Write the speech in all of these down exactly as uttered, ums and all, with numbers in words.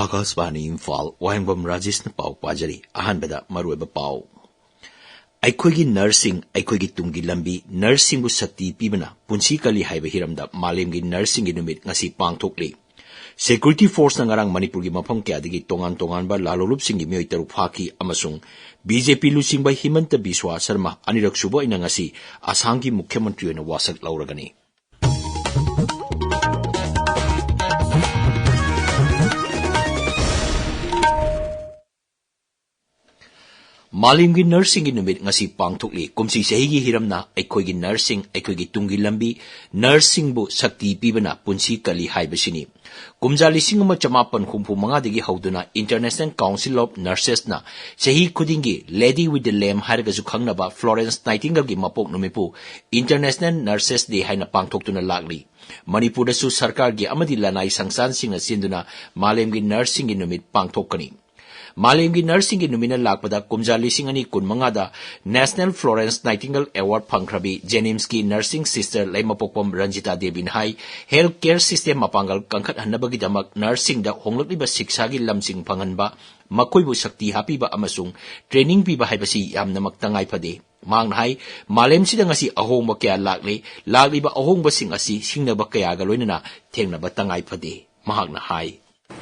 ꯑꯥꯀꯥꯁꯕꯥꯅꯤ ꯏꯝꯐꯥꯜ, ꯋꯥꯍꯦꯡꯕꯝ ꯔꯥꯖꯦꯁꯅ ꯄꯥꯎ ꯄꯥꯖꯔꯤ꯫ ꯑꯍꯥꯟꯕꯗ ꯃꯔꯨꯑꯣꯏꯕ ꯄꯥꯎ꯫ ꯑꯩꯈꯣꯏꯒꯤ ꯅꯔꯁꯁꯤꯡ, ꯑꯩꯈꯣꯏꯒꯤ ꯇꯨꯡꯒꯤ ꯂꯝꯕꯤ, ꯅꯔꯁꯁꯤꯡꯕꯨ ꯁꯛꯇꯤ ꯄꯤꯕꯅ ꯄꯨꯟꯁꯤ ꯀꯜꯂꯤ ꯍꯥꯏꯕ ꯍꯤꯔꯝꯗ ꯃꯥꯂꯦꯝꯒꯤ ꯅꯔꯁꯁꯤꯡꯒꯤ ꯅꯨꯃꯤꯠ ꯉꯁꯤ ꯄꯥꯡꯊꯣꯛꯂꯤ꯫ Security Forceꯅ ꯉꯔꯥꯡ ꯃꯅꯤꯄꯨꯔꯒꯤ ꯃꯐꯝ ꯀꯌꯥꯗꯒꯤ ꯇꯣꯉꯥꯟ ꯇꯣꯉꯥꯟꯕ ꯂꯥꯂꯣꯡꯂꯨꯞꯁꯤꯡꯒꯤ ꯃꯤꯑꯣꯏ ꯇꯔꯨꯛ ꯐꯥꯈꯤ ꯑꯃꯁꯨꯡ BJP ꯂꯨꯆꯤꯡꯕ ꯍꯤꯃꯟꯇ ꯕꯤꯁ꯭ꯋꯥ ꯁꯔꯃ ꯑꯅꯤꯔꯛ ꯁꯨꯕ ꯑꯣꯏꯅ ꯉꯁꯤ ꯑꯁꯥꯝꯒꯤ ꯃꯨꯈ꯭ꯌ ꯃꯟꯇ꯭ꯔꯤ ꯑꯣꯏꯅ ꯋꯥꯁꯛ ꯂꯧꯔꯒꯅꯤ꯫ ꯃꯥꯂꯦꯝꯒꯤ ꯅꯔꯁꯁꯤꯡꯒꯤ ꯅꯨꯃꯤꯠ ꯉꯁꯤ ꯄꯥꯡꯊꯣꯛꯂꯤ꯫ ꯀꯨꯝꯁꯤ ꯆꯍꯤꯒꯤ ꯍꯤꯔꯝꯅ ꯑꯩꯈꯣꯏꯒꯤ ꯅꯔꯁꯁꯤꯡ, ꯑꯩꯈꯣꯏꯒꯤ ꯇꯨꯡꯒꯤ ꯂꯝꯕꯤ, ꯅꯔꯁꯁꯤꯡꯕꯨ ꯁꯛꯇꯤ ꯄꯤꯕꯅ ꯄꯨꯟꯁꯤ ꯀꯜꯂꯤ ꯍꯥꯏꯕꯁꯤꯅꯤ꯫ ꯀꯨꯝꯖꯥ ꯂꯤꯁꯤꯡ ꯑꯃ ꯆꯃꯥꯄꯟ ꯍꯨꯝꯐꯨ ꯃꯉꯥꯗꯒꯤ ꯍꯧꯗꯨꯅ International Council of Nursesꯅ ꯆꯍꯤ ꯈꯨꯗꯤꯡꯒꯤ Lady with the Lamp ꯍꯥꯏꯔꯒꯁꯨ ꯈꯪꯅꯕ Florence Nightingaleꯒꯤ ꯃꯄꯣꯛ ꯅꯨꯃꯤꯠꯄꯨ International Nurses Day ꯍꯥꯏꯅ ꯄꯥꯡꯊꯣꯛꯇꯨꯅ ꯂꯥꯛꯂꯤ꯫ ꯃꯅꯤꯄꯨꯔꯗꯁꯨ ꯁꯔꯀꯥꯔꯒꯤ ꯑꯃꯗꯤ ꯂꯅꯥꯏ ꯁꯪꯁꯊꯥꯟꯁꯤꯡꯅ ꯁꯤꯟꯗꯨꯅ ꯃꯥꯂꯦꯝꯒꯤ ꯅꯔꯁꯁꯤꯡꯒꯤ ꯅꯨꯃꯤꯠ ꯄꯥꯡꯊꯣꯛꯀꯅꯤ꯫ ꯃꯥꯂꯦꯝꯒꯤ ꯅꯔꯁꯁꯤꯡꯒꯤ ꯅꯨꯃꯤꯠꯅ ꯂꯥꯛꯄꯗ ꯀꯨꯝꯖꯥ ꯂꯤꯁꯤꯡ ꯑꯅꯤ ꯀꯨꯟꯃꯉꯥꯗ National Florence Nightingale Award ꯐꯪꯈ꯭ꯔꯕꯤ JNIMSꯀꯤ nursing sister ꯂꯩꯃꯄꯣꯛꯄꯝ Ranjita ꯗꯦꯕꯤꯅ ꯍꯥꯏ, health care system ꯃꯄꯥꯡꯒꯜ ꯀꯟꯈꯠꯍꯟꯅꯕꯒꯤꯗꯃꯛ ꯅꯔꯁꯁꯤꯡꯗ ꯍꯣꯡꯂꯛꯂꯤꯕ ꯁꯤꯛꯁꯥꯒꯤ ꯂꯝꯁꯤꯡ ꯐꯪꯍꯟꯕ, ꯃꯈꯣꯏꯕꯨ ꯁꯛꯇꯤ ꯍꯥꯞꯄꯤꯕ ꯑꯃꯁꯨꯡ training ꯄꯤꯕ ꯍꯥꯏꯕꯁꯤ ꯌꯥꯝꯅꯃꯛ ꯇꯉꯥꯏ ꯐꯗꯦ꯫ ꯃꯍꯥꯛꯅ ꯍꯥꯏ, ꯃꯥꯂꯦꯝꯁꯤꯗ ꯉꯁꯤ ꯑꯍꯣꯡꯕ ꯀꯌꯥ ꯂꯥꯛꯂꯦ, ꯂꯥꯛꯂꯤꯕ ꯑꯍꯣꯡꯕꯁꯤꯡ ꯑꯁꯤ ꯁꯤꯡꯅꯕ ꯀꯌꯥꯒ ꯂꯣꯏꯅꯅ ꯊꯦꯡꯅꯕ ꯇꯉꯥꯏ ꯐꯗꯦ꯫ ꯃꯍꯥꯛꯅ ꯍꯥꯏ,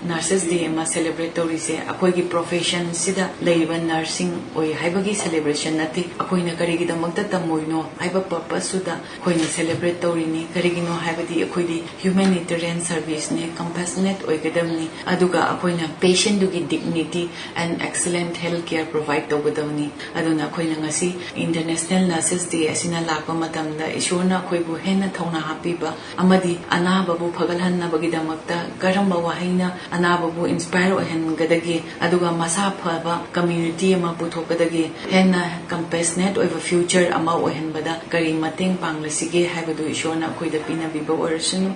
Nurses Day ꯑꯃ celebrate ꯇꯧꯔꯤꯁꯦ ꯑꯩꯈꯣꯏꯒꯤ professionꯁꯤꯗ ꯂꯩꯔꯤꯕ ꯅꯔꯁꯁꯤꯡ ꯑꯣꯏ ꯍꯥꯏꯕꯒꯤ celebration ꯅꯠꯇꯦ꯫ ꯑꯩꯈꯣꯏꯅ ꯀꯔꯤꯒꯤꯗꯃꯛꯇ ꯇꯝꯃꯣꯏꯅꯣ ꯍꯥꯏꯕ purposeꯇꯨꯗ ꯑꯩꯈꯣꯏꯅ celebrate ꯇꯧꯔꯤꯅꯤ꯫ ꯀꯔꯤꯒꯤꯅꯣ ꯍꯥꯏꯕꯗꯤ ꯑꯩꯈꯣꯏꯗꯤ humanitarian serviceꯅꯦ, compassionate ꯑꯣꯏꯒꯗꯕꯅꯤ, ꯑꯗꯨꯒ ꯑꯩꯈꯣꯏꯅ patientꯗꯨꯒꯤ dignity and excellent health care provide ꯇꯧꯒꯗꯕꯅꯤ꯫ ꯑꯗꯨꯅ ꯑꯩꯈꯣꯏꯅ ꯉꯁꯤ International Nurses Day ꯑꯁꯤꯅ ꯂꯥꯛꯄ ꯃꯇꯝꯗ ꯏꯁꯣꯔꯅ ꯑꯩꯈꯣꯏꯕꯨ ꯍꯦꯟꯅ ꯊꯧꯅꯥ ꯍꯥꯞꯄꯤꯕ ꯑꯃꯗꯤ ꯑꯅꯥꯕꯕꯨ ꯐꯒꯠꯍꯟꯅꯕꯒꯤꯗꯃꯛꯇ ꯀꯔꯝꯕ ꯋꯥꯍꯩꯅ ꯑꯅꯥꯕꯕꯨ inspire ꯑꯣꯏꯍꯟꯒꯗꯒꯦ, ꯑꯗꯨꯒ ꯃꯁꯥ ꯐꯕ community ꯑꯃ ꯄꯨꯊꯣꯛꯀꯗꯒꯦ, ꯍꯦꯟꯅ compassionate ꯑꯣꯏꯕ future ꯑꯃ ꯑꯣꯏꯍꯟꯕꯗ ꯀꯔꯤ ꯃꯇꯦꯡ ꯄꯥꯡꯂꯁꯤꯒꯦ ꯍꯥꯏꯕꯗꯨ ꯏꯁꯣꯔꯅ ꯑꯩꯈꯣꯏꯗ ꯄꯤꯅꯕꯤꯕ ꯑꯣꯏꯔꯁꯅꯨ꯫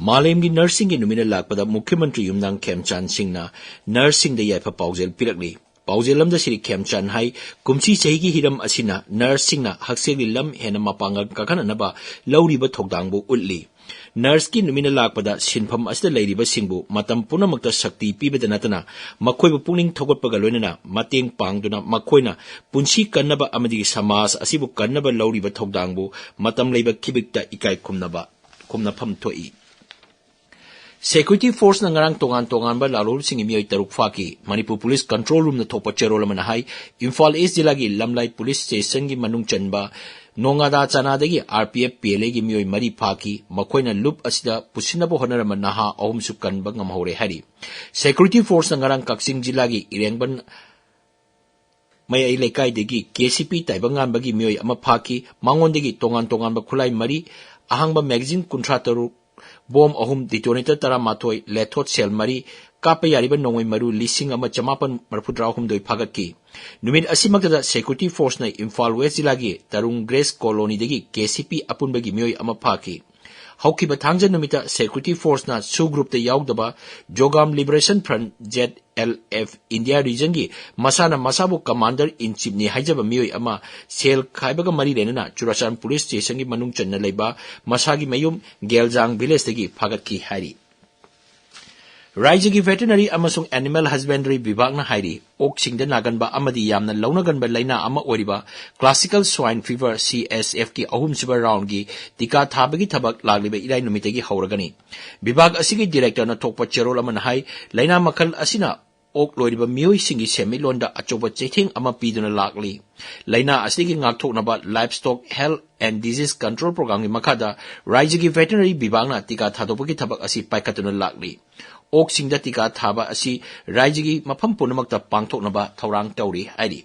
ꯃꯥꯂꯦꯝꯒꯤ ꯅꯔꯁꯁꯤꯡꯒꯤ ꯅꯨꯃꯤꯠꯅ ꯂꯥꯛꯄꯗ ꯃꯨꯈ꯭ꯌ ꯃꯟꯇ꯭ꯔꯤ ꯌꯨꯝꯅꯥꯝ ꯈꯦꯝꯆꯥꯟ ꯁꯤꯡꯅ ꯅꯔꯁꯁꯤꯡꯗ ꯌꯥꯏꯐ ꯄꯥꯎꯖꯦꯜ ꯄꯤꯔꯛꯂꯤ꯫ ꯄꯥꯎꯖꯦꯜ ꯑꯃꯗ ꯁ꯭ꯔꯤ ꯈꯦꯝꯆꯥꯟ ꯍꯥꯏ, ꯀꯨꯝꯁꯤ ꯆꯍꯤꯒꯤ ꯍꯤꯔꯝ ꯑꯁꯤꯅ ꯅꯔꯁꯁꯤꯡꯅ ꯍꯛꯁꯦꯜꯒꯤ ꯂꯝ ꯍꯦꯟꯅ ꯃꯄꯥꯡꯒꯜ ꯀꯟꯈꯠꯅꯅꯕ ꯂꯧꯔꯤꯕ ꯊꯧꯗꯥꯡꯕꯨ ꯎꯠꯂꯤ꯫ ꯅꯔꯁꯀꯤ ꯅꯨꯃꯤꯠꯅ ꯂꯥꯛꯄꯗ ꯁꯤꯟꯐꯝ ꯑꯁꯤꯗ ꯂꯩꯔꯤꯕꯁꯤꯡꯕꯨ ꯃꯇꯝ ꯄꯨꯝꯅꯃꯛꯇ ꯁꯛꯇꯤ ꯄꯤꯕꯗ ꯅꯠꯇꯅ ꯃꯈꯣꯏꯕꯨ ꯄꯨꯛꯅꯤꯡ ꯊꯧꯒꯠꯄꯒ ꯂꯣꯏꯅꯅ ꯃꯇꯦꯡ ꯄꯥꯡꯗꯨꯅ ꯃꯈꯣꯏꯅ ꯄꯨꯟꯁꯤ ꯀꯟꯅꯕ ꯑꯃꯗꯤ ꯁꯃꯥꯖ ꯑꯁꯤꯕꯨ ꯀꯟꯅꯕ ꯂꯧꯔꯤꯕ ꯊꯧꯗꯥꯡꯕꯨ ꯃꯇꯝ ꯂꯩꯕ ꯈꯤꯕꯤꯛꯇ ꯏꯀꯥꯏ ꯈꯨꯝꯅꯕ, ꯈꯨꯝꯅꯐꯝ ꯊꯣꯛꯏ꯫ Security Forceꯅ ꯉꯔꯥꯡ ꯇꯣꯉꯥꯟ ꯇꯣꯉꯥꯟꯕ ꯂꯥꯂꯣꯡꯁꯤꯡꯒꯤ ꯃꯤꯑꯣꯏ ꯇꯔꯨꯛ ꯐꯥꯈꯤ꯫ ꯃꯅꯤꯄꯨꯔ ꯄꯨꯂꯤꯁ ꯀꯟꯇ꯭ꯔꯣꯜ ꯔꯨꯝꯅ ꯊꯣꯛꯄ ꯆꯦꯔꯣꯜ ꯑꯃꯅ ꯍꯥꯏ, ꯏꯝꯐꯥꯜ ꯏꯁ ꯖꯤꯂꯥꯒꯤ ꯂꯝꯂꯥꯏ ꯄꯨꯂꯤꯁ ꯁ꯭ꯇꯦꯁꯟꯒꯤ ꯃꯅꯨꯡ ꯆꯟꯕ ꯅꯣꯉꯥꯗꯥ ꯆꯅꯥꯗꯒꯤ R P F P L ꯑꯦꯒꯤ ꯃꯤꯑꯣꯏ ꯃꯔꯤ ꯐꯥꯈꯤ꯫ ꯃꯈꯣꯏꯅ ꯂꯨꯞ ꯑꯁꯤꯗ ꯄꯨꯁꯤꯟꯅꯕ ꯍꯣꯠꯅꯔꯝꯕ ꯅꯍꯥ ꯑꯍꯨꯝꯁꯨ ꯀꯟꯕ ꯉꯝꯍꯧꯔꯦ ꯍꯥꯏꯔꯤ꯫ Security Forceꯅ ꯉꯔꯥꯡ ꯀꯛꯆꯤꯡ ꯖꯤꯂꯥꯒꯤ ꯏꯔꯦꯡꯕꯟ ꯃꯌꯥꯏ ꯂꯩꯀꯥꯏꯗꯒꯤ ꯀꯦ ꯁꯤ ꯄꯤ ꯇꯥꯏꯕꯪꯉꯥꯟꯕꯒꯤ ꯃꯤꯑꯣꯏ ꯑꯃ ꯐꯥꯈꯤ꯫ ꯃꯉꯣꯟꯗꯒꯤ ꯇꯣꯉꯥꯟ ꯇꯣꯉꯥꯟꯕ ꯈꯨꯠꯂꯥꯏ ꯃꯔꯤ, ꯑꯍꯥꯡꯕ ꯃꯦꯒꯥꯖꯤꯟ ꯀꯨꯟꯊ꯭ꯔꯥ ꯇꯔꯨꯛ, ꯕꯣꯝ ꯑꯍꯨꯝ, ꯗꯤꯇꯣꯅꯦꯇꯔ ꯇꯔꯥꯃꯥꯊꯣꯏ, ꯂꯦꯊꯣꯠ ꯁꯦꯜ ꯃꯔꯤ, ꯀꯥꯞꯄ ꯌꯥꯔꯤꯕ ꯅꯣꯡꯃꯩ ꯃꯔꯨ ꯂꯤꯁꯤꯡ ꯑꯃ ꯆꯃꯥꯄꯟ ꯃꯔꯤꯐꯨꯇꯔꯥ ꯍꯨꯝꯗꯣꯏ ꯐꯥꯒꯠꯈꯤ꯫ ꯅꯨꯃꯤꯠ ꯑꯁꯤꯃꯛꯇꯗ Security Forceꯅ ꯏꯝꯐꯥꯜ ꯋꯦꯁ ꯖꯤꯂꯥꯒꯤ ꯇꯔꯨꯡ ꯒ꯭ꯔꯦꯁ ꯀꯣꯂꯣꯅꯤꯗꯒꯤ ꯀꯦ ꯁꯤ ꯄꯤ ꯑꯄꯨꯟꯕꯒꯤ ꯃꯤꯑꯣꯏ ꯑꯃ ꯐꯥꯈꯤ꯫ ꯍꯧꯈꯤꯕ ꯊꯥꯡꯖ ꯅꯨꯃꯤꯠꯇ Security Forceꯅ ꯁꯨ ꯒ꯭ꯔꯨꯞꯇ ꯌꯥꯎꯗꯕ Zogam liberation front, Z L F, India ꯔꯤꯖꯟꯒꯤ ꯃꯁꯥꯅ ꯃꯁꯥꯕꯨ ꯀꯃꯥꯟꯗꯔ ꯏꯟ ꯆꯤꯞꯅꯤ ꯍꯥꯏꯖꯕ ꯃꯤꯑꯣꯏ ꯑꯃ ꯁꯦꯜ ꯈꯥꯏꯕꯒ ꯃꯔꯤ ꯂꯩꯅꯅ ꯆꯨꯔꯥꯆꯥꯟꯄꯨꯔ ꯄꯨꯂꯤꯁ ꯁ꯭ꯇꯦꯁꯟꯒꯤ ꯃꯅꯨꯡ ꯆꯟꯅ ꯂꯩꯕ ꯃꯁꯥꯒꯤ ꯃꯌꯨꯝ ꯒꯦꯜꯖꯥꯡ ꯚꯤꯂꯦꯖꯇꯒꯤ ꯐꯥꯒꯠꯈꯤ ꯍꯥꯏꯔꯤ꯫ ꯔꯥꯏꯖ꯭ꯌꯒꯤ ꯚꯦꯇꯦꯅꯔꯤ ꯑꯃꯁꯨꯡ ꯑꯦꯅꯤꯃꯦꯜ ꯍꯖꯕꯦꯟꯗꯔꯤ ꯕꯤꯚꯥꯒꯅ ꯍꯥꯏꯔꯤ, ꯑꯣꯛꯁꯤꯡꯗ ꯅꯥꯒꯟꯕ ꯑꯃꯗꯤ ꯌꯥꯝꯅ ꯂꯧꯅꯒꯟꯕ ꯂꯩꯅꯥ ꯑꯃ ꯑꯣꯏꯔꯤꯕ classical swine fever, C S ꯑꯦꯐꯀꯤ ꯑꯍꯨꯝꯁꯨꯕ ꯔꯥꯎꯟꯒꯤ ꯇꯤꯀꯥ ꯊꯥꯕꯒꯤ ꯊꯕꯛ ꯂꯥꯛꯂꯤꯕ ꯏꯔꯥꯏ ꯅꯨꯃꯤꯠꯇꯒꯤ ꯍꯧꯔꯒꯅꯤ꯫ ꯕꯤꯚꯥꯒ ꯑꯁꯤꯒꯤ ꯗꯤꯔꯦꯛꯇꯔꯅ ꯊꯣꯛꯄ ꯆꯦꯔꯣꯜ ꯑꯃꯅ ꯍꯥꯏ, ꯂꯩꯅꯥ ꯃꯈꯜ ꯑꯁꯤꯅ ꯑꯣꯛ ꯂꯣꯏꯔꯤꯕ ꯃꯤꯑꯣꯏꯁꯤꯡꯒꯤ ꯁꯦꯟꯃꯤꯠꯂꯣꯟꯗ ꯑꯆꯧꯕ ꯆꯩꯊꯦꯡ ꯑꯃ ꯄꯤꯗꯨꯅ ꯂꯥꯛꯂꯤ꯫ ꯂꯩꯅꯥ ꯑꯁꯤꯗꯒꯤ ꯉꯥꯛꯊꯣꯛꯅꯕ Livestock Health and Disease Control Programꯒꯤ ꯃꯈꯥꯗ ꯔꯥꯏꯖ꯭ꯌꯒꯤ ꯚꯦꯇꯦꯅꯔꯤ ꯕꯤꯚꯥꯒꯅ ꯇꯤꯀꯥ ꯊꯥꯗꯣꯛꯄꯒꯤ ꯊꯕꯛ ꯑꯁꯤ ꯄꯥꯏꯈꯠꯇꯨꯅ ꯂꯥꯛꯂꯤ꯫ ꯑꯣꯛꯁꯤꯡꯗ ꯇꯤꯀꯥ ꯊꯥꯕ ꯑꯁꯤ ꯔꯥꯏꯖ꯭ꯌꯒꯤ ꯃꯐꯝ ꯄꯨꯝꯅꯃꯛꯇ ꯄꯥꯡꯊꯣꯛꯅꯕ ꯊꯧꯔꯥꯡ ꯇꯧꯔꯤ ꯍꯥꯏꯔꯤ꯫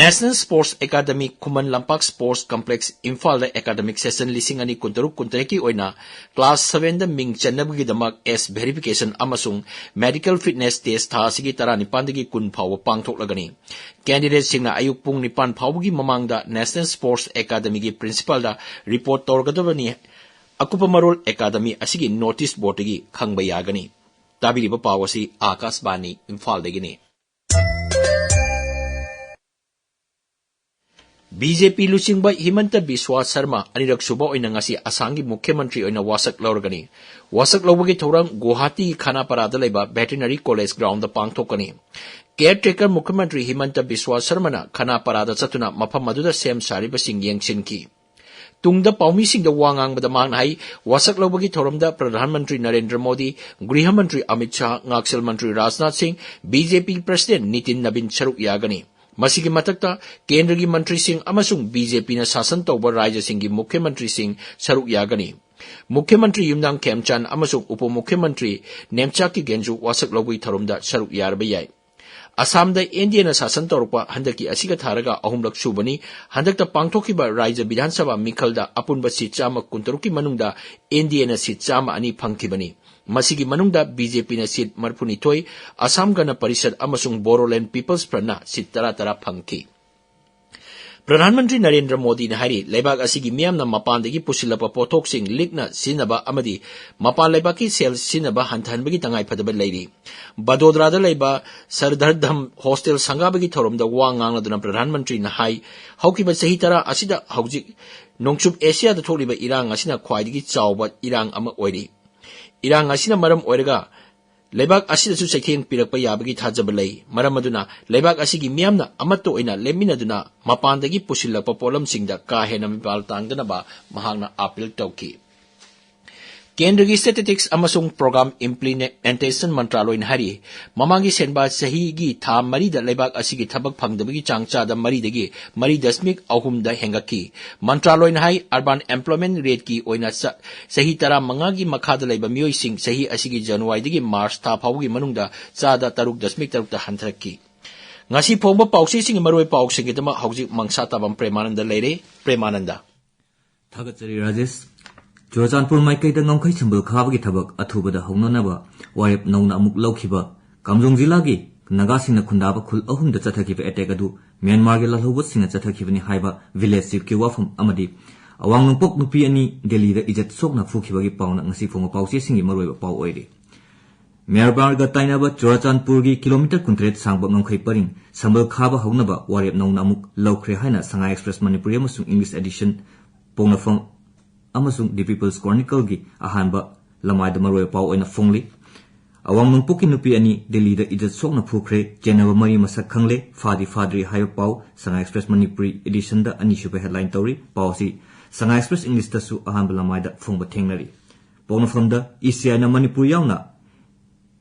National Sports Academy Khuman Lampak Sports Complex ꯏꯝꯐꯥꯜꯗ academic session ꯂꯤꯁꯤꯡ ꯑꯅꯤ ꯀꯨꯟꯇꯔꯨꯛ ꯀꯨꯟꯇꯔꯦꯠꯀꯤ ꯑꯣꯏꯅ class sevenꯗ ꯃꯤꯡ ꯆꯟꯅꯕꯒꯤꯗꯃꯛ age verification ꯑꯃꯁꯨꯡ medical fitness test ꯊꯥ ꯑꯁꯤꯒꯤ ꯇꯔꯥꯅꯤꯄꯥꯟꯗꯒꯤ ꯀꯨꯟ ꯐꯥꯎꯕ ꯄꯥꯡꯊꯣꯛꯂꯒꯅꯤ꯫ Candidateꯁꯤꯡꯅ ꯑꯌꯨꯛ ꯄꯨꯡ ꯅꯤꯄꯥꯟ ꯐꯥꯎꯕꯒꯤ ꯃꯃꯥꯡꯗ National Sports Academyꯒꯤ principalꯗ report ꯇꯧꯔꯒꯗꯕꯅꯤ꯫ ꯑꯀꯨꯞꯄ ꯃꯔꯣꯜ academy ꯑꯁꯤꯒꯤ notice boardꯇꯒꯤ ꯈꯪꯕ ꯌꯥꯒꯅꯤ꯫ ꯇꯥꯕꯤꯔꯤꯕ ꯄꯥꯎ ꯑꯁꯤ ꯑꯥꯀꯥꯁꯕꯥꯅꯤ ꯏꯝꯐꯥꯜꯗꯒꯤꯅꯤ꯫ ꯕꯤ ꯖꯦ ꯄꯤ ꯂꯨꯆꯤꯡꯕ ꯍꯤꯃꯟꯇ ꯕꯤꯁ꯭ꯋꯥ ꯁꯔꯃ ꯑꯅꯤꯔꯛ ꯁꯨꯕ ꯑꯣꯏꯅ ꯉꯁꯤ ꯑꯁꯥꯝꯒꯤ ꯃꯨꯈ꯭ꯌ ꯃꯟꯇ꯭ꯔꯤ ꯑꯣꯏꯅ ꯋꯥꯁꯛ ꯂꯧꯔꯒꯅꯤ꯫ ꯋꯥꯁꯛ ꯂꯧꯕꯒꯤ ꯊꯧꯔꯝ ꯒꯨꯋꯥꯍꯥꯇꯤꯒꯤ ꯈꯥꯅꯥꯄꯥꯔꯥꯗ ꯂꯩꯕ ꯚꯦꯇꯦꯅꯔꯤ ꯀꯣꯂꯦꯖ ꯒ꯭ꯔꯥꯎꯟꯗ ꯄꯥꯡꯊꯣꯛꯀꯅꯤ꯫ ꯀꯦꯌꯔ ꯇꯦꯀꯔ ꯃꯨꯈ꯭ꯌ ꯃꯟꯇ꯭ꯔꯤ ꯍꯤꯃꯟꯇ ꯕꯤꯁ꯭ꯋꯥ ꯁꯔꯃꯅ ꯈꯥꯅꯥꯄꯥꯔꯥꯗ ꯆꯠꯇꯨꯅ ꯃꯐꯝ ꯑꯗꯨꯗ ꯁꯦꯝ ꯁꯥꯔꯤꯕꯁꯤꯡ ꯌꯦꯡꯁꯤꯟꯈꯤ꯫ ꯇꯨꯡꯗ ꯄꯥꯎꯃꯤꯁꯤꯡꯗ ꯋꯥ ꯉꯥꯡꯕꯗ ꯃꯍꯥꯛꯅ ꯍꯥꯏ, ꯋꯥꯁꯛ ꯂꯧꯕꯒꯤ ꯊꯧꯔꯝꯗ ꯄ꯭ꯔꯙꯥꯟ ꯃꯟꯇ꯭ꯔꯤ ꯅꯔꯦꯟꯗ꯭ꯔ ꯃꯣꯗꯤ, ꯒ꯭ꯔꯤꯍ ꯃꯟꯇ꯭ꯔꯤ ꯑꯃꯤꯠ ꯁꯥꯍ, ꯉꯥꯛꯁꯦꯜ ꯃꯟꯇ꯭ꯔꯤ ꯔꯥꯖꯅꯥꯊ ꯁꯤꯡ, ꯕꯤ ꯖꯦ ꯄꯤ ꯄ꯭ꯔꯁꯤꯗꯦꯟ ꯅꯤꯇꯤꯟ ꯅꯕꯤꯟ ꯁꯔꯨꯛ ꯌꯥꯒꯅꯤ꯫ ꯃꯁꯤꯒꯤ ꯃꯊꯛꯇ ꯀꯦꯟꯗ꯭ꯔꯒꯤ ꯃꯟꯇ꯭ꯔꯤꯁꯤꯡ ꯑꯃꯁꯨꯡ ꯕꯤ ꯖꯦ ꯄꯤꯅ ꯁꯥꯁꯟ ꯇꯧꯕ ꯔꯥꯖ꯭ꯌꯁꯤꯡꯒꯤ ꯃꯨꯈ꯭ꯌ ꯃꯟꯇ꯭ꯔꯤꯁꯤꯡ ꯁꯔꯨꯛ ꯌꯥꯒꯅꯤ꯫ ꯃꯨꯈ꯭ꯌ ꯃꯟꯇ꯭ꯔꯤ ꯌꯨꯝꯅꯥꯝ ꯈꯦꯝꯆꯥꯟ ꯑꯃꯁꯨꯡ ꯎꯄ ꯃꯨꯈ꯭ꯌ ꯃꯟꯇ꯭ꯔꯤ ꯅꯦꯝꯆꯥ ꯀꯤꯒꯦꯟꯁꯨ ꯋꯥꯁꯛ ꯂꯧꯕꯒꯤ ꯊꯧꯔꯝꯗ ꯁꯔꯨꯛ ꯌꯥꯔꯕ ꯌꯥꯏ꯫ ꯑꯁꯥꯝꯗ ꯑꯦꯟ ꯗꯤ ꯑꯦꯅ ꯁꯥꯁꯟ ꯇꯧꯔꯛꯄ ꯍꯟꯗꯛꯀꯤ ꯑꯁꯤꯒ ꯊꯥꯔꯒ ꯑꯍꯨꯝꯂꯛ ꯁꯨꯕꯅꯤ꯫ ꯍꯟꯗꯛꯇ ꯄꯥꯡꯊꯣꯛꯈꯤꯕ ꯔꯥꯖ꯭ꯌ ꯕꯤꯙꯥꯟ ꯁꯚꯥ ꯃꯤꯈꯜꯗ ꯑꯄꯨꯟꯕ ꯁꯤꯠ ꯆꯥꯝꯃ ꯀꯨꯟꯇꯔꯨꯛꯀꯤ ꯃꯅꯨꯡꯗ ꯑꯦꯟ ꯗꯤ ꯑꯦꯅ ꯁꯤꯠ ꯆꯥꯝꯃ ꯑꯅꯤ ꯐꯪꯈꯤꯕꯅꯤ꯫ ꯃꯁꯤꯒꯤ ꯃꯅꯨꯡꯗ ꯕꯤ ꯖꯦ ꯄꯤꯅ ꯁꯤꯠ ꯃꯔꯤꯐꯨꯅꯤꯊꯣꯏ, ꯑꯁꯥꯝ ꯒꯅ ꯄꯔꯤꯁꯠ ꯑꯃꯁꯨꯡ ꯕꯣꯔꯣꯂꯦꯟ ꯄꯤꯄꯜꯁ ꯐ꯭ꯔꯟꯠꯅ ꯁꯤꯠ ꯇꯔꯥ ꯇꯔꯥ ꯐꯪꯈꯤ꯫ ꯄ꯭ꯔꯙꯥꯟ ꯃꯟꯇ꯭ꯔꯤ ꯅꯔꯦꯟꯗ꯭ꯔ ꯃꯣꯗꯤꯅ ꯍꯥꯏꯔꯤ, ꯂꯩꯕꯥꯛ ꯑꯁꯤꯒꯤ ꯃꯤꯌꯥꯝꯅ ꯃꯄꯥꯟꯗꯒꯤ ꯄꯨꯁꯤꯜꯂꯛꯄ ꯄꯣꯠꯊꯣꯛꯁꯤꯡ ꯂꯤꯛꯅ ꯁꯤꯖꯤꯟꯅꯕ ꯑꯃꯗꯤ ꯃꯄꯥꯟ ꯂꯩꯕꯥꯛꯀꯤ ꯁꯦꯜ ꯁꯤꯖꯤꯟꯅꯕ ꯍꯟꯊꯍꯟꯕꯒꯤ ꯇꯉꯥꯏꯐꯗꯕ ꯂꯩꯔꯤ꯫ ꯕꯗꯣꯗ꯭ꯔꯥꯗ ꯂꯩꯕ ꯁꯔꯗꯥꯔ ꯙꯝ ꯍꯣꯁꯇꯦꯜ ꯁꯪꯒꯥꯕꯒꯤ ꯊꯧꯔꯝꯗ ꯋꯥ ꯉꯥꯡꯂꯗꯨꯅ ꯄ꯭ꯔꯙꯥꯟ ꯃꯟꯇ꯭ꯔꯤꯅ ꯍꯥꯏ, ꯍꯧꯈꯤꯕ ꯆꯍꯤ ꯇꯔꯥ ꯑꯁꯤꯗ ꯍꯧꯖꯤꯛ ꯅꯣꯡꯆꯨꯞ ꯑꯦꯁꯤꯌꯥꯗ ꯊꯣꯛꯂꯤꯕ ꯏꯔꯥꯡ ꯑꯁꯤꯅ ꯈ꯭ꯋꯥꯏꯗꯒꯤ ꯆꯥꯎꯕ ꯏꯔꯥꯡ ꯑꯃ ꯑꯣꯏꯔꯤ꯫ ꯏꯔꯥꯡ ꯑꯁꯤꯅ ꯃꯔꯝ ꯑꯣꯏꯔꯒ ꯂꯩꯕꯥꯛ ꯑꯁꯤꯗꯁꯨ ꯆꯩꯊꯦꯡ ꯄꯤꯔꯛꯄ ꯌꯥꯕꯒꯤ ꯊꯥꯖꯕ ꯂꯩ꯫ ꯃꯔꯝ ꯑꯗꯨꯅ ꯂꯩꯕꯥꯛ ꯑꯁꯤꯒꯤ ꯃꯤꯌꯥꯝꯅ ꯑꯃꯠꯇ ꯑꯣꯏꯅ ꯂꯦꯞꯃꯤꯟꯅꯗꯨꯅ ꯃꯄꯥꯟꯗꯒꯤ ꯄꯨꯁꯤꯜꯂꯛꯄ ꯄꯣꯠꯂꯝꯁꯤꯡꯗ ꯀꯥ ꯍꯦꯟꯅ ꯃꯤꯄꯥꯜ ꯇꯥꯡꯗꯅꯕ ꯃꯍꯥꯛꯅ ꯑꯥꯄꯤꯜ ꯇꯧꯈꯤ꯫ ꯀꯦꯟꯗ꯭ꯔꯒꯤ ꯁ꯭ꯇꯦꯇꯤꯁ꯭ꯇꯤꯛꯁ ꯑꯃꯁꯨꯡ ꯄ꯭ꯔꯣꯒ꯭ꯔꯥꯝ ꯏꯝꯄ꯭ꯂꯤꯃꯦꯟꯇꯦꯁꯟ ꯃꯟꯇ꯭ꯔꯥꯂꯣꯏꯅ ꯍꯥꯏꯔꯤ, ꯃꯃꯥꯡꯒꯤ ꯁꯦꯟꯕꯥ ꯆꯍꯤꯒꯤ ꯊꯥ ꯃꯔꯤꯗ ꯂꯩꯕꯥꯛ ꯑꯁꯤꯒꯤ ꯊꯕꯛ ꯐꯪꯗꯕꯒꯤ ꯆꯥꯡ ꯆꯥꯗ ꯃꯔꯤꯗꯒꯤ ꯃꯔꯤ ꯗꯁꯃꯤꯛ ꯑꯍꯨꯝꯗ ꯍꯦꯟꯒꯠꯈꯤ꯫ ꯃꯟꯇ꯭ꯔꯥꯂꯣꯏꯅ ꯍꯥꯏ, ꯑꯔꯕꯥꯟ ꯑꯦꯝꯄ꯭ꯂꯣꯏꯃꯦꯟꯠ ꯔꯦꯠꯀꯤ ꯑꯣꯏꯅ ꯆ-, ꯆꯍꯤ ꯇꯔꯥꯃꯉꯥꯒꯤ ꯃꯈꯥꯗ ꯂꯩꯕ ꯃꯤꯑꯣꯏꯁꯤꯡ ꯆꯍꯤ ꯑꯁꯤꯒꯤ ꯖꯅꯋꯥꯔꯤꯗꯒꯤ ꯃꯥꯔꯆ ꯊꯥ ꯐꯥꯎꯕꯒꯤ ꯃꯅꯨꯡꯗ ꯆꯥꯗ ꯇꯔꯨꯛ ꯗꯁꯃꯤꯛ ꯇꯔꯨꯛꯇ ꯍꯟꯊꯔꯛꯈꯤ꯫ ꯉꯁꯤ ꯐꯣꯡꯕ ꯄꯥꯎꯆꯦꯁꯤꯡꯒꯤ ꯃꯔꯨꯑꯣꯏꯕ ꯄꯥꯎꯁꯤꯡꯒꯤꯗꯃꯛ ꯍꯧꯖꯤꯛ ꯃꯪꯁꯥ ꯇꯥꯕꯝ ꯄ꯭ꯔꯦꯃꯥꯅꯟꯗ ꯂꯩꯔꯦ꯫ ꯄ꯭ꯔꯦꯃꯥꯅꯟꯗ꯫ ꯊꯥꯒꯠꯆꯔꯤ ꯔꯥꯖꯦꯁ꯫ ꯆꯨꯔꯆꯥꯟꯄꯨꯔ ꯃꯥꯏꯀꯩꯗ ꯉꯝꯈꯩ ꯁꯝꯕꯜ ꯈꯥꯕꯒꯤ ꯊꯕꯛ ꯑꯊꯨꯕꯗ ꯍꯧꯅꯅꯕ ꯋꯥꯔꯦꯞ ꯅꯧꯅ ꯑꯃꯨꯛ ꯂꯧꯈꯤꯕ ꯀꯥꯝꯖꯣꯡ ꯖꯤꯂꯥꯒꯤ ꯅꯥꯒꯥꯁꯤꯡꯅ ꯈꯨꯟꯗꯥꯕ ꯈꯨꯜ ꯑꯍꯨꯝꯗ ꯆꯠꯊꯈꯤꯕ ꯑꯦꯇꯦꯛ ꯑꯗꯨ ꯃ꯭ꯌꯥꯟꯃꯥꯔꯒꯤ ꯂꯥꯜꯍꯧꯕꯁꯤꯡꯅ ꯆꯠꯊꯈꯤꯕꯅꯤ ꯍꯥꯏꯕ ꯚꯤꯂꯦꯖ ꯆꯤꯐꯀꯤ ꯋꯥꯐꯝ ꯑꯃꯗꯤ ꯑꯋꯥꯡ ꯅꯣꯡꯄꯣꯛ ꯅꯨꯄꯤ ꯑꯅꯤ ꯗꯦꯜꯂꯤꯗ ꯏꯖꯠ ꯁꯣꯛꯅ ꯐꯨꯈꯤꯕꯒꯤ ꯄꯥꯎꯅ ꯉꯁꯤ ꯐꯣꯡꯕ ꯄꯥꯎꯆꯦꯁꯤꯡꯒꯤ ꯃꯔꯨꯑꯣꯏꯕ ꯄꯥꯎ ꯑꯣꯏꯔꯤ꯫ ꯃ꯭ꯌꯥꯟꯃꯥꯔꯒ ꯇꯥꯏꯅꯕ ꯆꯨꯔꯥꯆꯥꯟꯄꯨꯔꯒꯤ ꯀꯤꯂꯣꯃꯤꯇꯔ ꯀꯨꯟꯇꯔꯦꯠ ꯁꯥꯡꯕ ꯉꯝꯈꯩ ꯄꯔꯤꯡ ꯁꯝꯕꯜ ꯈꯥꯕ ꯍꯧꯅꯕ ꯋꯥꯔꯦꯞ ꯅꯧꯅ ꯑꯃꯨꯛ ꯂꯧꯈ꯭ꯔꯦ ꯍꯥꯏꯅ ꯁꯉꯥꯏ ꯑꯦꯛꯁꯄ꯭ꯔꯦꯁ ꯃꯅꯤꯄꯨꯔꯤ ꯑꯃꯁꯨꯡ ꯏꯪꯂꯤꯁ ꯑꯦꯗꯤꯁꯟ ꯄꯣꯛꯅꯐꯝ ꯑꯃꯁꯨꯡ ꯗꯤ ꯄꯤꯄꯜꯁ ꯀ꯭ꯔꯣꯅꯤꯀꯜꯒꯤ ꯑꯍꯥꯟꯕ ꯂꯃꯥꯏꯗ ꯃꯔꯨꯑꯣꯏꯕ ꯄꯥꯎ ꯑꯣꯏꯅ ꯐꯣꯡꯂꯤ꯫ ꯑꯋꯥꯡ ꯅꯣꯡꯄꯣꯛꯀꯤ ꯅꯨꯄꯤ ꯑꯅꯤ ꯗꯤꯜꯂꯤꯗ ꯏꯖꯠ ꯁꯣꯛꯅ ꯐꯨꯈ꯭ꯔꯦ, ꯆꯦꯟꯅꯕ ꯃꯔꯤ ꯃꯁꯛ ꯈꯪꯂꯦ, ꯐꯥꯗꯤ ꯐꯥꯗ꯭ꯔꯤ ꯍꯥꯏꯕ ꯄꯥꯎ ꯁꯉꯥꯏ ꯑꯦꯛꯁꯄ꯭ꯔꯦꯁ ꯃꯅꯤꯄꯨꯔꯤ ꯑꯦꯗꯤꯁꯟꯗ ꯑꯅꯤꯁꯨꯕ ꯍꯦꯗꯂꯥꯏꯟ ꯇꯧꯔꯤ꯫ ꯄꯥꯎ ꯑꯁꯤ ꯁꯉꯥꯏ ꯑꯦꯛꯁꯄ꯭ꯔꯦꯁ ꯏꯪꯂꯤꯁꯇꯁꯨ ꯑꯍꯥꯟꯕ ꯂꯃꯥꯏꯗ ꯐꯣꯡꯕ ꯊꯦꯡꯅꯔꯤ꯫ ꯄꯣꯛꯅꯐꯝꯗ ꯏ ꯁꯤ ꯑꯥꯏꯅ ꯃꯅꯤꯄꯨꯔ ꯌꯥꯎꯅ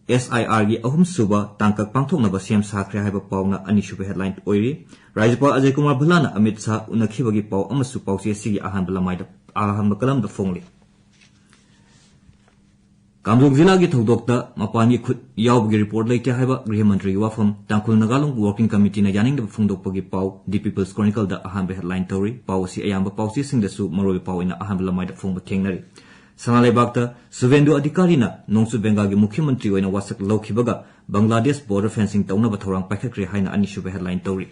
ꯑꯦꯁ ꯑꯥꯏ ꯑꯥꯔꯒꯤ ꯑꯍꯨꯝꯁꯨꯕ ꯇꯥꯡꯀꯛ ꯄꯥꯡꯊꯣꯛꯅꯕ ꯁꯦꯝ ꯁꯥꯈ꯭ꯔꯦ ꯍꯥꯏꯕ ꯄꯥꯎꯅ ꯑꯅꯤꯁꯨꯕ ꯍꯦꯗꯂꯥꯏꯟ ꯑꯣꯏꯔꯤ꯫ ꯔꯥꯖ꯭ꯌꯄꯥꯜ ꯑꯖꯌ ꯀꯨꯃꯥꯔ ꯚꯜꯂꯥꯅ ꯑꯃꯤꯠ ꯁꯥꯍ ꯎꯅꯈꯤꯕꯒꯤ ꯄꯥꯎ ꯑꯃꯁꯨ ꯄꯥꯎꯆꯦ ꯑꯁꯤꯒꯤ ꯑꯍꯥꯟꯕ ꯂꯃꯥꯏꯗ, ꯑꯍꯥꯟꯕ ꯀꯂꯝꯗ ꯐꯣꯡꯂꯤ꯫ ꯀꯥꯝꯖꯣꯡ ꯖꯤꯂꯥꯒꯤ ꯊꯧꯗꯣꯛꯇ ꯃꯄꯥꯟꯒꯤ ꯈꯨꯠ ꯌꯥꯎꯕꯒꯤ ꯔꯤꯄꯣꯔꯠ ꯂꯩꯇꯦ ꯍꯥꯏꯕ ꯒ꯭ꯔꯤꯍ ꯃꯟꯇ꯭ꯔꯤꯒꯤ ꯋꯥꯐꯝ ꯇꯥꯡꯈꯨꯜ ꯅꯥꯒꯥ ꯂꯣꯡ ꯋꯥꯔꯀꯤꯡ ꯀꯃꯤꯇꯤꯅ ꯌꯥꯅꯤꯡꯗꯕ ꯐꯣꯡꯗꯣꯛꯄꯒꯤ ꯄꯥꯎ ꯗꯤ ꯄꯤꯄꯜꯁ ꯀ꯭ꯔꯣꯅꯤꯀꯜꯗ ꯑꯍꯥꯟꯕ ꯍꯦꯗꯂꯥꯏꯟ ꯇꯧꯔꯤ꯫ ꯄꯥꯎ ꯑꯁꯤ ꯑꯌꯥꯝꯕ ꯄꯥꯎꯆꯦꯁꯤꯡꯗꯁꯨ ꯃꯔꯨꯑꯣꯏꯕ ꯄꯥꯎ ꯑꯣꯏꯅ ꯑꯍꯥꯟꯕ ꯂꯃꯥꯏꯗ ꯐꯣꯡꯕ ꯊꯦꯡꯅꯔꯤ꯫ ꯁꯅꯥ ꯂꯩꯕꯥꯛꯇ ꯁꯨꯚꯦꯟꯗꯨ ꯑꯙꯤꯀꯥꯔꯤꯅ ꯅꯣꯡꯆꯨꯞ ꯕꯦꯡꯒꯥꯜꯒꯤ ꯃꯨꯈ꯭ꯌ ꯃꯟꯇ꯭ꯔꯤ ꯑꯣꯏꯅ ꯋꯥꯁꯛ ꯂꯧꯈꯤꯕꯒ ꯕꯪꯒ꯭ꯂꯥꯗꯦꯁ ꯕꯣꯔꯗꯔ ꯐꯦꯟꯁꯤꯡ ꯇꯧꯅꯕ ꯊꯧꯔꯥꯡ ꯄꯥꯏꯈꯠꯈ꯭ꯔꯦ ꯍꯥꯏꯅ ꯑꯅꯤꯁꯨꯕ ꯍꯦꯗꯂꯥꯏꯟ ꯇꯧꯔꯤ꯫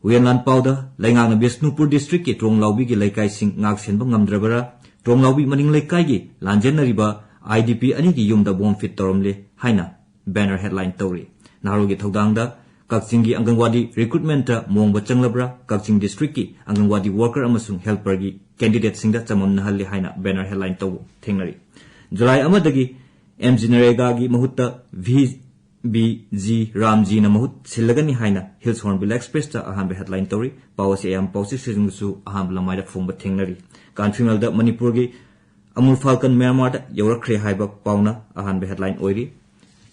ꯍꯨꯌꯦꯟꯂꯥꯟ ꯄꯥꯎꯗ ꯂꯩꯉꯥꯛꯅ ꯕꯤꯁꯅꯨꯄꯨꯔ ꯗꯤꯁꯇ꯭ꯔꯤꯛꯀꯤ ꯇ꯭ꯔꯣꯡꯂꯥꯎꯕꯤꯒꯤ ꯂꯩꯀꯥꯏꯁꯤꯡ ꯉꯥꯛꯁꯦꯟꯕ ꯉꯝꯗ꯭ꯔꯕꯔꯥ? ꯇ꯭ꯔꯣꯡꯂꯥꯎꯕꯤ ꯃꯅꯤꯡ ꯂꯩꯀꯥꯏꯒꯤ ꯂꯥꯟꯖꯦꯟꯅꯔꯤꯕ ꯑꯥꯏ ꯗꯤ ꯄꯤ ꯑꯅꯤꯒꯤ ꯌꯨꯝꯗ ꯕꯣꯝ ꯐꯤꯠ ꯇꯧꯔꯝꯂꯦ ꯍꯥꯏꯅ ꯕꯦꯅꯔ ꯍꯦꯗꯂꯥꯏꯟ ꯇꯧꯔꯤ꯫ ꯅꯍꯥꯔꯣꯜꯒꯤ ꯊꯧꯗꯥꯡꯗ ꯀꯛꯆꯤꯡꯒꯤ ꯑꯪꯒꯟꯋꯥꯗꯤ ꯔꯤꯀ꯭ꯔꯨꯠꯃꯦꯟꯇ ꯃꯣꯡꯕ ꯆꯪꯂꯕ꯭ꯔꯥ? ꯀꯛꯆꯤꯡ ꯗꯤꯁꯇ꯭ꯔꯤꯛꯀꯤ ꯑꯪꯒꯟꯋꯥꯗꯤ ꯋꯥꯔꯀꯔ ꯑꯃꯁꯨꯡ ꯍꯦꯜꯄꯔꯒꯤ ꯀꯦꯟꯗꯤꯗꯦꯠꯁꯤꯡꯗ ꯆꯃꯝꯅꯍꯜꯂꯤ ꯍꯥꯏꯅ ꯕꯦꯅꯔ ꯍꯦꯗꯂꯥꯏꯟ ꯇꯧꯕ ꯊꯦꯡꯅꯔꯤ꯫ ꯖꯨꯂꯥꯏ ꯑꯃꯗꯒꯤ ꯑꯦꯝ ꯖꯤ ꯅꯔꯦꯒꯥꯒꯤ ꯃꯍꯨꯠꯇ ꯚꯤ ꯕꯤ ꯖꯤ ꯔꯥꯝꯖꯤꯅ ꯃꯍꯨꯠ ꯁꯤꯜꯂꯒꯅꯤ ꯍꯥꯏꯅ ꯍꯤꯜꯁ ꯍꯣꯔꯟꯕꯤꯜ ꯑꯦꯛꯁꯄ꯭ꯔꯦꯁꯇ ꯑꯍꯥꯟꯕ ꯍꯦꯗꯂꯥꯏꯟ ꯇꯧꯔꯤ꯫ ꯄꯥꯎ ꯑꯁꯤ ꯑꯌꯥꯝꯕ ꯄꯥꯎꯆꯦꯁꯤꯡꯗꯁꯨ ꯑꯍꯥꯟꯕ ꯂꯃꯥꯏꯗ ꯐꯣꯡꯕ ꯊꯦꯡꯅꯔꯤ꯫ ꯀꯥꯟꯐꯤꯃꯦꯜꯗ ꯃꯅꯤꯄꯨꯔꯒꯤ ꯑꯃꯨꯜ ꯐꯥꯜꯀꯟ ꯃ꯭ꯌꯥꯟꯃꯥꯔꯗ ꯌꯧꯔꯛꯈ꯭ꯔꯦ ꯍꯥꯏꯕ ꯄꯥꯎꯅ ꯑꯍꯥꯟꯕ ꯍꯦꯗꯂꯥꯏꯟ ꯑꯣꯏꯔꯤ꯫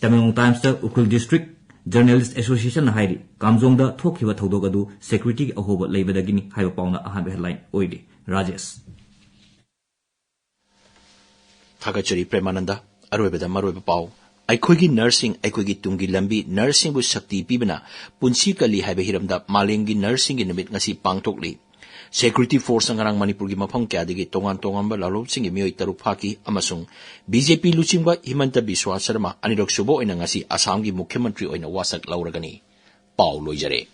ꯇꯃꯦꯡꯂꯣꯡ ꯇꯥꯏꯝꯁꯇ ꯎꯈ꯭ꯔꯨꯜ ꯗꯤꯁꯇ꯭ꯔꯤꯛ ꯖꯔꯅꯦꯂꯤꯁ ꯑꯦꯁꯣꯁꯤꯌꯦꯁꯟꯅ ꯍꯥꯏꯔꯤ, ꯀꯥꯝꯖꯣꯡꯗ ꯊꯣꯛꯈꯤꯕ ꯊꯧꯗꯣꯛ ꯑꯗꯨ ꯁꯦꯀ꯭ꯌꯨꯔꯤꯇꯤꯒꯤ ꯑꯍꯣꯕ ꯂꯩꯕꯗꯒꯤꯅꯤ ꯍꯥꯏꯕ ꯄꯥꯎꯅ ꯑꯍꯥꯟꯕ ꯍꯦꯗꯂꯥꯏꯟ ꯑꯣꯏꯔꯤ꯫ ꯔꯥꯖꯦꯁ꯫ ꯊꯥꯒꯠꯆꯔꯤ ꯄ꯭ꯔꯦꯃꯥꯅꯟꯗ꯫ ꯑꯔꯣꯏꯕꯗ ꯃꯔꯨꯑꯣꯏꯕ ꯄꯥꯎ꯫ ꯑꯩꯈꯣꯏꯒꯤ ꯅꯔꯁꯁꯤꯡ, ꯑꯩꯈꯣꯏꯒꯤ ꯇꯨꯡꯒꯤ ꯂꯝꯕꯤ, ꯅꯔꯁꯁꯤꯡꯕꯨ ꯁꯛꯇꯤ ꯄꯤꯕꯅ ꯄꯨꯟꯁꯤ ꯀꯜꯂꯤ ꯍꯥꯏꯕ ꯍꯤꯔꯝꯗ ꯃꯥꯂꯦꯝꯒꯤ ꯅꯔꯁꯁꯤꯡꯒꯤ ꯅꯨꯃꯤꯠ ꯉꯁꯤ ꯄꯥꯡꯊꯣꯛꯂꯤ꯫ ꯁꯦꯀ꯭ꯌꯨꯔꯤꯇꯤ ꯐꯣꯔꯁꯅ ꯉꯔꯥꯡ ꯃꯅꯤꯄꯨꯔꯒꯤ ꯃꯐꯝ ꯀꯌꯥꯗꯒꯤ ꯇꯣꯉꯥꯟ ꯇꯣꯉꯥꯟꯕ ꯂꯥꯂꯣꯞꯁꯤꯡꯒꯤ ꯃꯤꯑꯣꯏ ꯇꯔꯨꯛ ꯐꯥꯈꯤ ꯑꯃꯁꯨꯡ ꯕꯤ ꯖꯦ ꯄꯤ ꯂꯨꯆꯤꯡꯕ ꯍꯤꯃꯟꯇ ꯕꯤꯁ꯭ꯋꯥ ꯁꯔꯃ ꯑꯅꯤꯔꯛ ꯁꯨꯕ ꯑꯣꯏꯅ ꯉꯁꯤ ꯑꯁꯥꯝꯒꯤ ꯃꯨꯈ꯭ꯌ ꯃꯟꯇ꯭ꯔꯤ ꯑꯣꯏꯅ ꯋꯥꯁꯛ ꯂꯧꯔꯒꯅꯤ꯫ ꯄꯥꯎ ꯂꯣꯏꯖꯔꯦ꯫